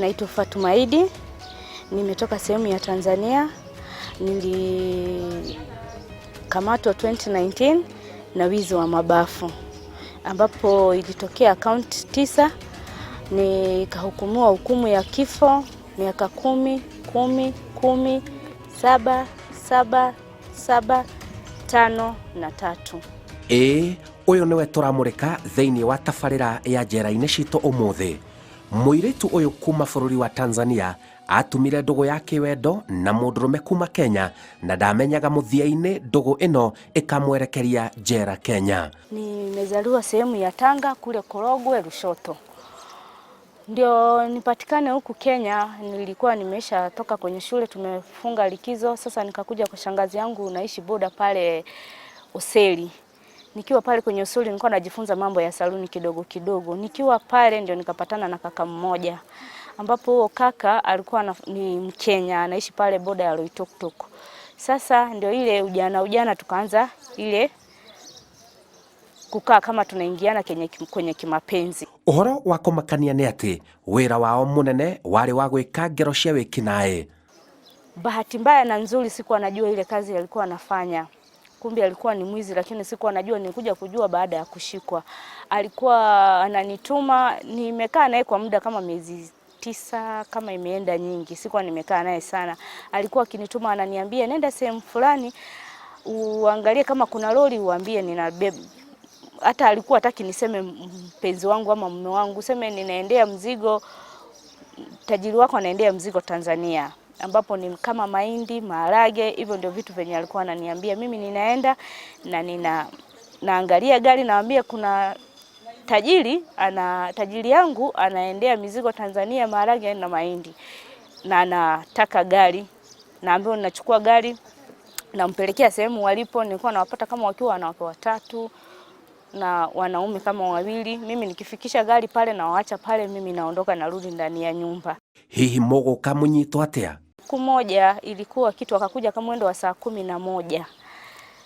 Naitwa Fatuma Idi, nimetoka sehemu ya Tanzania. Nilikamatwa 2019 na wizi wa mabafu, ambapo ilitokea akaunti 9, nikahukumiwa hukumu ya kifo miaka 10, 10, 10, 7, 7, 7, 5 na 3. Ĩĩ, ũyũ nĩwe tũramũrĩka thĩinĩ wa tabarĩra ya njera-inĩ citũ ũmũthĩ. Mũirĩtu ũyũ kuma bũrũri wa Tanzania atumire ndũgũ ya kĩwendo na mũndũrũme kuma Kenya na ndamenyaga mũthia-inĩ ndũgũ ĩno ĩkamwerekeria njera Kenya. Nimezaliwa sehemu ya Tanga kule Korogwe Lushoto. Ndio nipatikane huku Kenya, nilikuwa nimesha toka kwenye shule, tumefunga likizo. Sasa nikakuja kwa shangazi yangu naishi boda pale Oseli. Nikiwa pale kwenye Oseli nilikuwa najifunza mambo ya saluni kidogo kidogo. Nikiwa pale ndio nikapatana na kaka mmoja, ambapo huo kaka alikuwa ni Mkenya, anaishi pale boda ya Loitoktok. Sasa ndio ile ujana ujana tukaanza ile kukaa kama tunaingiana kwenye kimapenzi. Ũhoro wa kũmakania nĩ atĩ wĩra wao mũnene warĩ wa gwĩka ngero cia wĩkinaĩ. Bahati mbaya na nzuri sikuwa najua ile kazi alikuwa anafanya. Kumbe alikuwa ni mwizi, lakini sikuwa najua, nilikuja kujua baada ya kushikwa. Alikuwa ananituma, nimekaa naye kwa muda kama miezi 9, kama imeenda nyingi, sikuwa nimekaa naye sana. Alikuwa akinituma ananiambia nenda sehemu fulani uangalie kama kuna lori uambie ninabeba. Hata alikuwa hataki niseme mpenzi wangu ama mume wangu, seme ninaendea mzigo, tajiri wako anaendea mzigo Tanzania, ambapo ni kama mahindi, maharage, hivyo ndio vitu venye alikuwa ananiambia. Mimi ninaenda na nina naangalia gari, naambia kuna tajiri, ana tajiri yangu anaendea mizigo Tanzania, maharage na mahindi, na anataka gari. Naambiwa ninachukua gari nampelekea sehemu walipo. Nilikuwa nawapata kama wakiwa wanawake watatu na wanaume kama wawili. Mimi nikifikisha gari pale na waacha pale, mimi naondoka narudi ndani ya nyumba. Hihi mũgũka mũnyitwo atĩa? Siku moja ilikuwa kitu akakuja kama mwendo wa saa 11.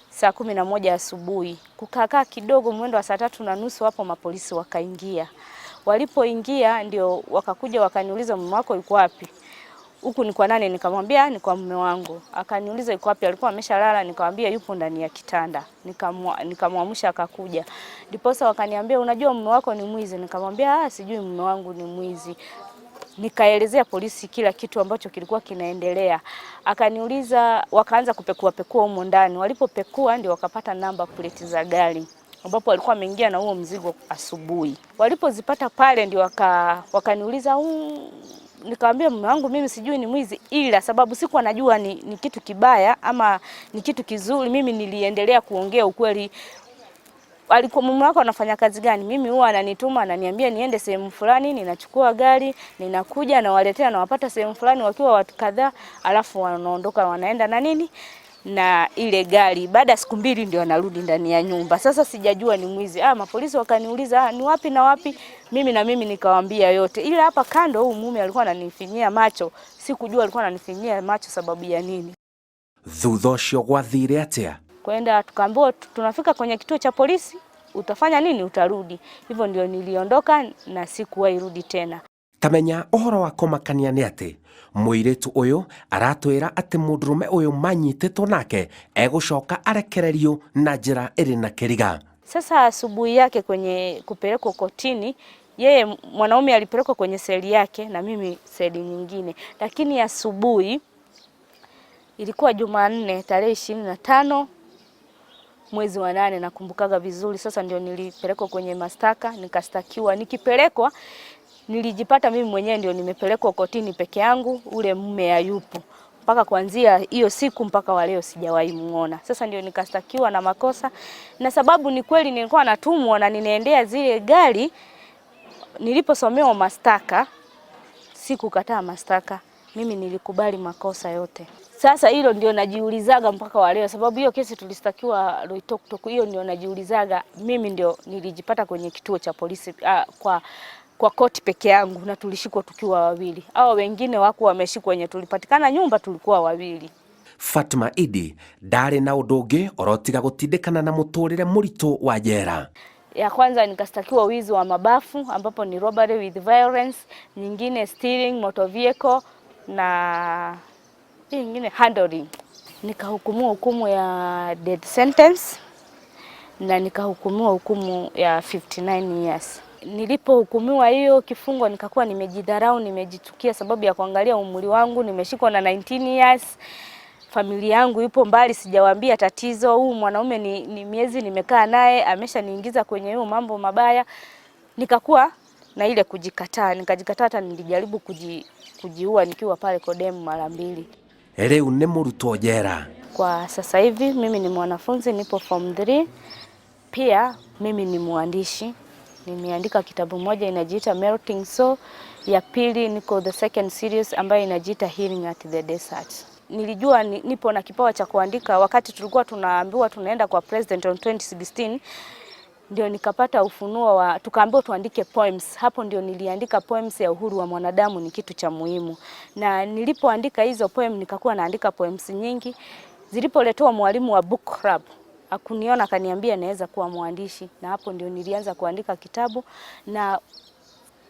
Saa 11 asubuhi. Kukaa kidogo mwendo wa saa 3:30 hapo mapolisi wakaingia. Walipoingia ndio wakakuja wakaniuliza mume wako yuko wapi? Huku ni kwa nani? Nikamwambia ni kwa mume wangu. Akaniuliza yuko wapi? Alikuwa ameshalala. Nikamwambia yupo ndani ya kitanda. Nikamwamsha akakuja. Ndiposa wakaniambia unajua mume wako ni mwizi? Nikamwambia sijui mume wangu ni mwizi. Nikaelezea polisi kila kitu ambacho kilikuwa kinaendelea. Akaniuliza, wakaanza kupekua pekua humo ndani. Walipopekua ndio wakapata namba plate za gari, ambapo walikuwa wameingia na huo mzigo asubuhi. Walipozipata pale ndio wakaniuliza, nikamwambia mume wangu mimi sijui ni mwizi, ila sababu sikuwa najua ni kitu kibaya ama ni kitu kizuri, mimi niliendelea kuongea ukweli. Alikuwa mume wako anafanya kazi gani? Mimi huwa ananituma ananiambia niende sehemu fulani, ninachukua gari, ninakuja nawaletea, nawapata sehemu fulani wakiwa watu kadhaa, alafu wanaondoka wanaenda na nini na ile gari. Baada ya siku 2 ndio anarudi ndani ya nyumba. Sasa sijajua ni mwizi. Mapolisi wakaniuliza, ni wapi na wapi? Mimi na mimi nikawaambia yote. Ila hapa kando huyu mume alikuwa ananifinyia macho. Sikujua alikuwa ananifinyia macho sababu ya nini. Thutha ũcio gwathire atĩa? Kwenda tukaambiwa tunafika kwenye kituo cha polisi, utafanya nini? Utarudi. Hivyo ndio niliondoka na sikuwahi rudi tena. Tamenya ũhoro wa kũmakania nĩ atĩ mũirĩtu ũyũ aratwĩra atĩ mũndũrũme ũyũ manyitĩtwo nake egũcoka arekererio na njĩra ĩrĩ na kĩriga. Sasa asubuhi yake kwenye kupelekwa kotini, yeye mwanaume alipelekwa kwenye seli yake na mimi seli nyingine. Lakini asubuhi ilikuwa Jumanne tarehe 25 mwezi wa 8, nakumbukaga vizuri. Sasa ndio nilipelekwa kwenye mashtaka, nikastakiwa. Nikipelekwa nilijipata mimi mwenyewe ndio nimepelekwa kotini peke yangu, ule mume hayupo. Mpaka kuanzia hiyo siku mpaka wa leo sijawahi muona. Sasa ndio nikastakiwa na makosa, na sababu ni kweli nilikuwa natumwa na ninaendea zile gari. Niliposomewa mashtaka sikukataa mashtaka, mimi nilikubali makosa yote. Sasa hilo ndio najiulizaga mpaka wa leo, sababu hiyo kesi tulistakiwa Loitoktok, hiyo ndio najiulizaga mimi ndio nilijipata kwenye kituo cha polisi, kwa koti peke yangu, na tulishikwa tukiwa wawili. Hao wengine wako wameshikwa, wenye tulipatikana nyumba tulikuwa wawili. Fatuma Idi ndarĩ na ũndũ ũngĩ orotiga gũtindĩkana na mũtũrĩre mũritũ wa njera. Ya kwanza nikastakiwa wizi wa mabafu ambapo ni robbery with violence, nyingine stealing motor vehicle na hii nyingine handling. Nikahukumiwa hukumu ya death sentence na nikahukumiwa hukumu ya 59 years. Nilipohukumiwa hiyo kifungo nikakuwa nimejidharau, nimejitukia sababu ya kuangalia umri wangu, nimeshikwa na 19 years. Familia yangu ipo mbali, sijawaambia tatizo. Huu mwanaume ni miezi nimekaa naye, ameshaniingiza kwenye hiyo mambo mabaya. Nikakuwa na ile kujikataa, nikajikataa, hata nilijaribu kujiua nikiwa pale Kodemu mara mbili. Rĩu nĩ mũrutwo njera. Kwa sasa hivi mimi ni mwanafunzi, nipo form 3. Pia mimi ni mwandishi, nimeandika kitabu moja inajiita Melting Soul, ya pili niko the second series ambayo inajiita Healing at the Desert. Nilijua nipo na kipawa cha kuandika wakati tulikuwa tunaambiwa tunaenda kwa president on 2016, ndio nikapata ufunuo wa, tukaambiwa tuandike poems. Hapo ndio niliandika poems ya uhuru wa mwanadamu ni kitu cha muhimu, na nilipoandika hizo poem nikakuwa naandika poems nyingi. Zilipoletewa mwalimu wa book club akuniona akaniambia naweza kuwa mwandishi, na hapo ndio nilianza kuandika kitabu. Na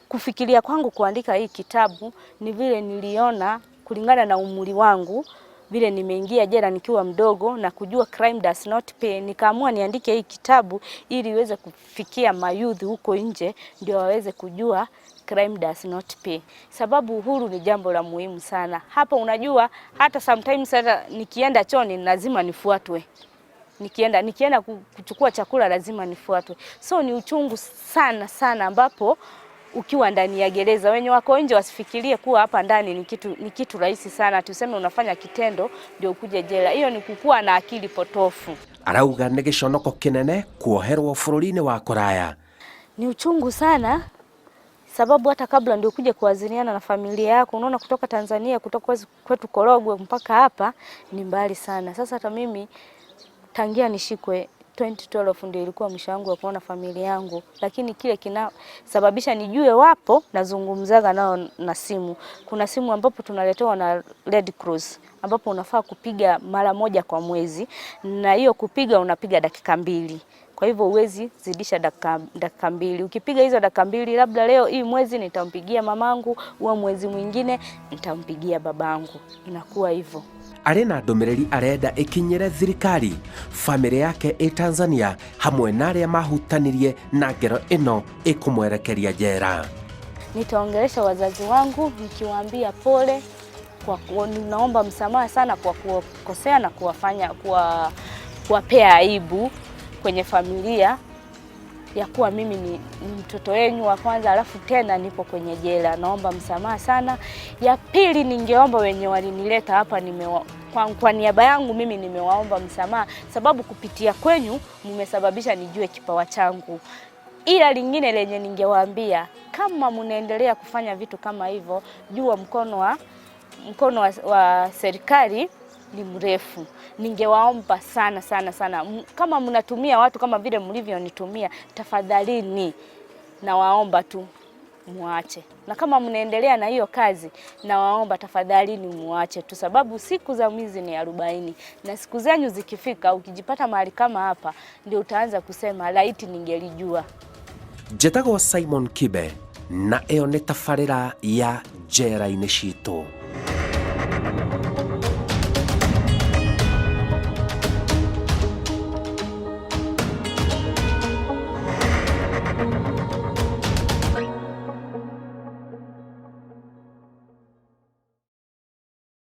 kufikiria kwangu kuandika hii kitabu ni vile niliona kulingana na umri wangu, vile nimeingia jela nikiwa mdogo na kujua crime does not pay, nikaamua niandike hii kitabu ili iweze kufikia mayouth huko nje, ndio waweze kujua crime does not pay, sababu uhuru ni jambo la muhimu sana. Hapa unajua, hata sometimes hata nikienda chooni lazima nifuatwe, nikienda kuchukua chakula lazima nifuatwe. So ni uchungu sana sana, ambapo ukiwa ndani ya gereza, wenye wako nje wasifikirie kuwa hapa ndani ni kitu rahisi sana, tuseme unafanya kitendo ndio ukuje jela. Hiyo ni kukuwa na akili potofu. Arauga nĩ gĩconoko kĩnene kuoherwo bũrũri-inĩ wa kũraya. Ni uchungu sana sababu hata kabla ndio kuja kuwasiliana na familia yako, unaona, kutoka Tanzania, kutoka kwetu Korogwe mpaka hapa ni mbali sana. Sasa hata mimi tangia nishikwe 2012 ndio ilikuwa mwisho wangu wa kuona familia yangu, lakini kile kinasababisha nijue wapo, nazungumzaga nao na simu. Kuna simu ambapo tunaletewa na Red Cross ambapo unafaa kupiga mara moja kwa mwezi, na hiyo kupiga unapiga dakika 2. Kwa hivyo huwezi zidisha dakika 2. Ukipiga hizo dakika 2, labda leo hii mwezi nitampigia mamangu, huo mwezi mwingine nitampigia babangu, inakuwa hivyo. Arĩ na ndũmĩrĩri arenda ĩkinyĩre thirikari, bamĩrĩ yake ĩ Tanzania hamwe na arĩa mahutanirie na ngero ĩno ĩkũmwerekeria njera. Nitaongelesha wazazi wangu nikiwaambia pole kwa ninaomba msamaha sana kwa kuwakosea na kuwafanya kuwapea aibu kwenye familia ya kuwa mimi ni mtoto wenu wa kwanza, alafu tena nipo kwenye jela. Naomba msamaha sana. Ya pili, ningeomba wenye walinileta hapa kwa niaba yangu mimi nimewaomba msamaha, sababu kupitia kwenyu mmesababisha nijue kipawa changu. Ila lingine lenye ningewaambia, kama mnaendelea kufanya vitu kama hivyo, jua mkono wa serikali ni mrefu. Ningewaomba sana sana sana, kama mnatumia watu kama vile mlivyonitumia, tafadhalini nawaomba tu muache, na kama mnaendelea na hiyo kazi, nawaomba tafadhalini muache tu, sababu siku za mwizi ni 40 na siku zenyu zikifika, ukijipata mahali kama hapa, ndio utaanza kusema laiti ningelijua. Njĩtagwo Simon Kibe na ĩyo nĩ tabarĩra ya njera-inĩ citũ.